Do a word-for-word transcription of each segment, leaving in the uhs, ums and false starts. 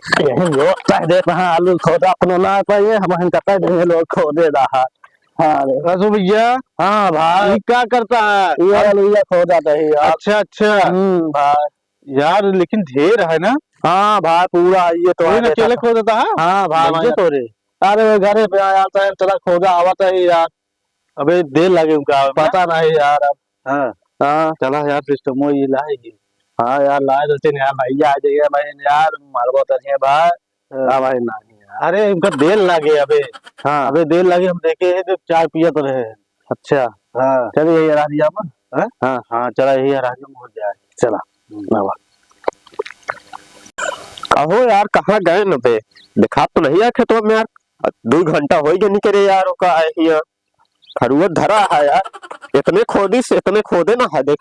यही लोग कह देता है, आलू खोदा अपना ना पाइए, हम हम कहते हैं, लोग खोदे रहा। हाँ रे। राजू भैया। हाँ भाई। ये क्या करता है? ये आलू ये खोदा रही है। अच्छा, अच्छा। हम्म, भाई। यार, लेकिन ढेर है ना? हाँ भाई, पूरा ये तो वही है, ना अकेले देखा। खोदता है? हाँ भाई, भैया भाई। तो रे। अरे, वो घरे पे आया था, चला खोदा आवत है यार। अबे, देर लागे उनका आवे में ना? पता नहीं यार अब। हाँ। हाँ। चला यार, सिस्टम वो ये लाएगी। हाँ यार, लाए देते हैं यार, भैया आ जाइए भाई यार, मालवा तो नहीं है भाई। हाँ। हाँ भाई, नहीं यार। अरे, उनका देर लागे अबे। हाँ। अबे, देर लागे, हम देखे हैं जब चाय पियत रहे। अच्छा। हाँ। चल, यही हरा दिया अपन। हाँ? हाँ। हाँ, चला, यही हरा दिया, हो जाए। चला। हम्म। लावा। कहो यार, कहाँ गए न बे? देखा तो नहीं है खेतवा में यार। दो घंटा हो गया निकले यार, ओका आए हिया। फरुआ धरा है यार, इतने खोदी से, इतने खोदे ना है, देख,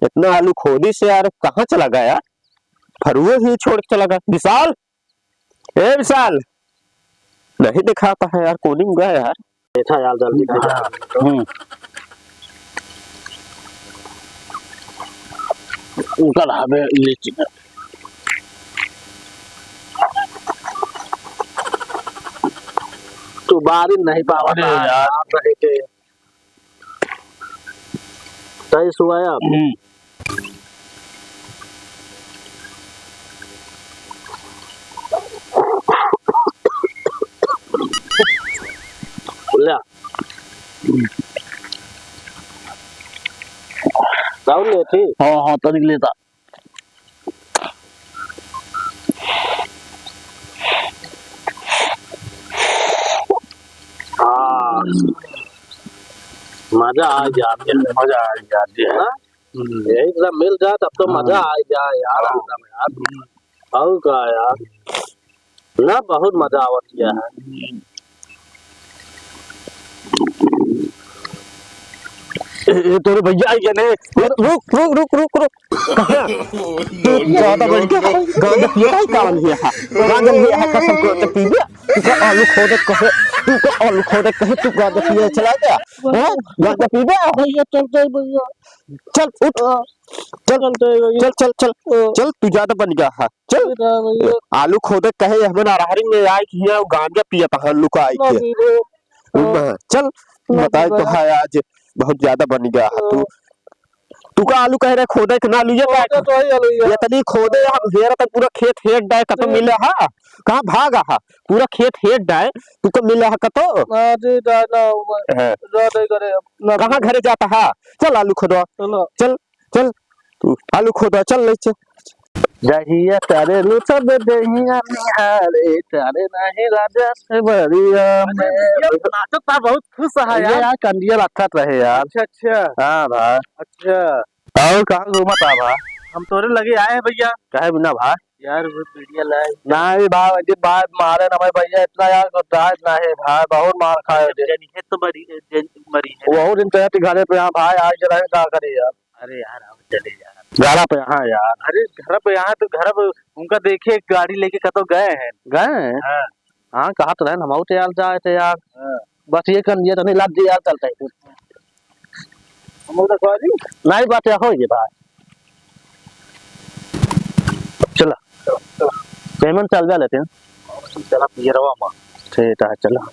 इतना आलू खोदी से यार, कहाँ चला गया यार? फरुआ ही छोड़ के चला गया। विशाल, ए विशाल, नहीं दिखाता है यार, कोनी में गया यार? देखा यार, जल्दी नहीं हाँ। जाता। हम्म। उनका हमें लीची में। तू बारी नहीं पावा अरे था, यार। आप रहे थे। सही सुआ है आप। हम्म। ले। राहुल लेती? हाँ, हाँ, तनिक लेता। हाँ। मजा आ जात है। मजा आ जात है। हाँ? हम्म। यही सब मिल जाए तब तो हाँ। मजा आ जाए यार, हाँ। एकदम यार। और का यार? ना, बहुत मजा आवत गया है। ए, ए, तोरे भैया आई गए ने। रुक, रुक, रुक, रुक, रुक। कहाँ? तू ज्यादा बढ़ गया। गांजा पिए का काम किया है? गांजा पिए है, कसम को तो पी लिया। तू का आलू खोदे कहे, तू का आलू खोदे कहे, तू गांजा पिए चला गया? हैं? गांजा पीबे? भैया, चल, चल, भैया। चल, उठ। हाँ। चल, चलते हैं भैया। चल, चल, चल। हाँ। चल, तू ज्यादा बन गया है। चल। चल रहा है भैया। आलू खोदे कहे, हमें नारहरी में आए कि यहाँ गांजा पियत है, लुकाई ना के। पीबे। हाँ। हाँ, चल, ना बताए पीबे। तो है आज, बहुत ज्यादा बन गया है तू। हाँ। तू का आलू कह रहे खोदे के ना लुइया खोदे का? तो है आलू ये। इतनी खोदे हम हेर तक पूरा खेत हेर डाए कतौ हम्म। मिले हा? कहाँ भागा हा? पूरा खेत हेर डाए, तू का मिले हा कतौ? ना जी, ना, ना, वो हाँ। जा नहीं करे अब, ना। कहाँ घरे जाता हा? चल आलू खोदो। चलो। चल, चल, तू आलू खोदो, चल ले चल। जहिया करेलू सब दहिया निहारे, करे नाही राजा से बरिया अरे में। भैया, नाचत था, बहुत खुश है ये यार। यार, कंडिया रखत रहे यार। अच्छा, अच्छा। हाँ भाई। अच्छा। और कहाँ घूमत आ भाई? हम तोरे लगे आए हैं भैया। काहे बिना भाई? यार, वो बीड़िया लाए। नहीं भाई, अजीत भाई मारे ना भाई, भैया इतना यार गुस्सा है, नहीं भाई, बहुत मार खाए जब थे। जनी है तो मरी, जन-, मरी है। वहू दिन तो रहती घरे पे, हाँ भाई, आज जरा का करी यार। अरे यार, अब चले यार। घर पे यहाँ यार। अरे घर पे यहाँ तो घर पे उनका देखे गाड़ी लेके कतौ गए हैं। गए हैं? हाँ। हाँ, कहा तो रहे, हम तो यार जाए थे यार। हाँ। बस ये कर लिए तो नहीं लाग यार, चलते हैं। हम लोग तो सॉरी। नहीं बात हो ये भाई। चला। चला, चला। पेमेंट चल जा लेते हैं। चला पियरवा में। ठीक है, चला।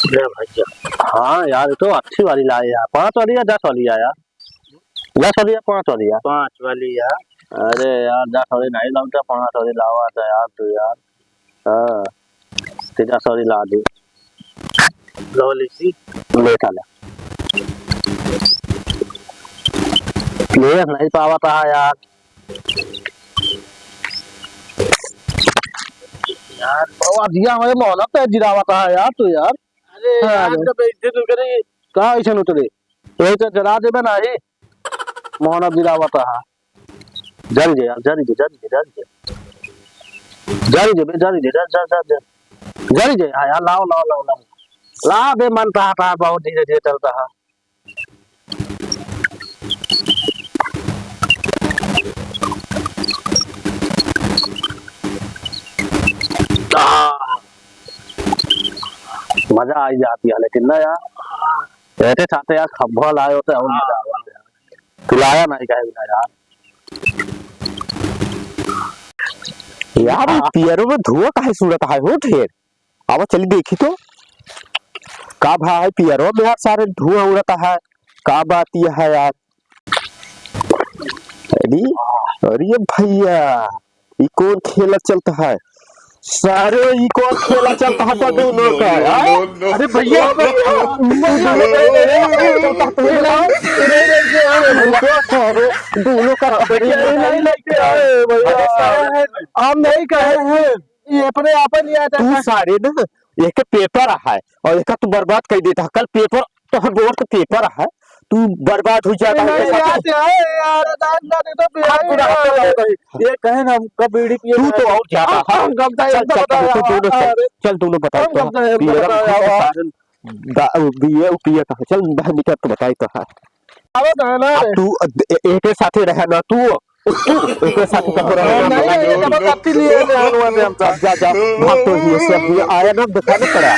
ले भैया। हाँ यार, ये तो अच्छी वाली लाए यार। पाँच वाली या दस वाली है यार? दस वाली या पाँच वाली है? पाँच वाली है। अरे यार, दस वाली नहीं लाऊंगा, पाँच वाली लावा था यार तू यार। हाँ, तेरा सॉरी ला दे। लो लीची। ले साला। ले नहीं पावा था यार। यार, बाबा दिया हमारे मोहलत है, जिरावा था यार तू यार। अरे हाँ, यार, अरे। जब एक दिन उतरे। का ऐसे उतरे? वही तो जरा देबे ना ही। मोहन अब गिरावत रहा। जल जे यार, जल जे, जल जे, जल जे। जल जे बे, जल जे, जल, जल, जल, जल। जल जे, हाँ यार, लाओ, लाओ, लाओ, लाओ। ला बे, मन तहा, तहा बहुत धीरे, धीरे चलता है। आ, मजा आ ही जाती है, लेकिन ना यार, रहते साथे यार, खब्बल आए होते और मजा आ जाता है। पिलाया नहीं कहे बिना यार। यार, ये पियरो में धुआं काहे से उड़त है हो ढेर? आवा चली देखी तो, का भा है पियरो में यार, सारे धुआं उड़त है, का बात यह है यार? अरे, अरे भैया, ई कौन खेला चलता है? सारे ई कौन खेला चलता है तो दोनों का, हाँ? अरे भैया, भैया, भैया, भैया, भैया, भैया, भैया, भैया, दोनों का, भैया, नहीं लेके आए, भैया। अरे सारे। हम नहीं कहे हैं, ये अपने आपन याद तू है। सारे ना, एक paper है और एक तू बर्बाद कर देता है। कल paper, तो हर बोर्ड का paper है, तू बर्बाद हो जाता है, नहीं, ऐसा यार, तो यार, दान ना दे तो हाथ बिहारी पूरा हाथ यार। लगा भाई। ये कहे ना, हमका बीड़ी पिए तू ना। तो और ज्यादा हम, है। हम कब तक चल, एकदम चल, बताओ तू यार, दोनों चल, अरे। चल, दोनों बताओ हम तो। कब तक एकदम पियरा बताओ में खुश यार। साधन, दा-, बीए उ पिए कहा। चल, बहन निकल तो बताई तो है। अरे ना, ना अब रे। तू, ए-, एक साथे रहे ना तू, तू एक साथे कहो रहे ना, नहीं, नहीं, ये जबरदस्ती लिए थे, हम लोग ने हमका। जा, जा, भाग तो ये सब ये आया ना, दिखा ना पड़ा।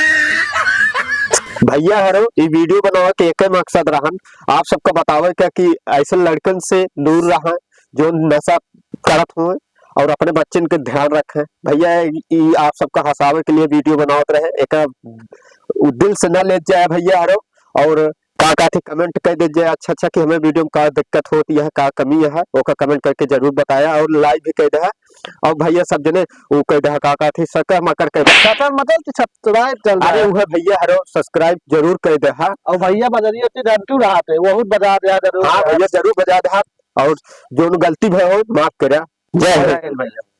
भैया हरो, ई video बनावे के एक मकसद रहन, आप सबका बतावे का कि ऐसे लड़कन से दूर रहें, जो नशा करत हुए और अपने बच्चन के ध्यान रखें। भैया, ई आप सबका हंसावे के लिए video बनावत रहे, एका उ दिल से ना ले जाए भैया हरो। और का का थे comment कर दे जाए अच्छा अच्छा कि हमें video में का दिक्कत होती है, का कमी है, ओका comment करके जरूर बताया और like भी कर दे। और भैया सब जने वो कर दे, का का थे सकर मकर कर दे। सकर मकर की subscribe कर दे। अरे वो है भैया हरो, subscribe जरूर कर दे। और भैया बजरिया थे डंटू रहा थे, वो बजा दे जरूर। हाँ भैया जरूर बजा दे। और जो गलती भय हो माफ करा। जय हिंद। जय हिंद भैया।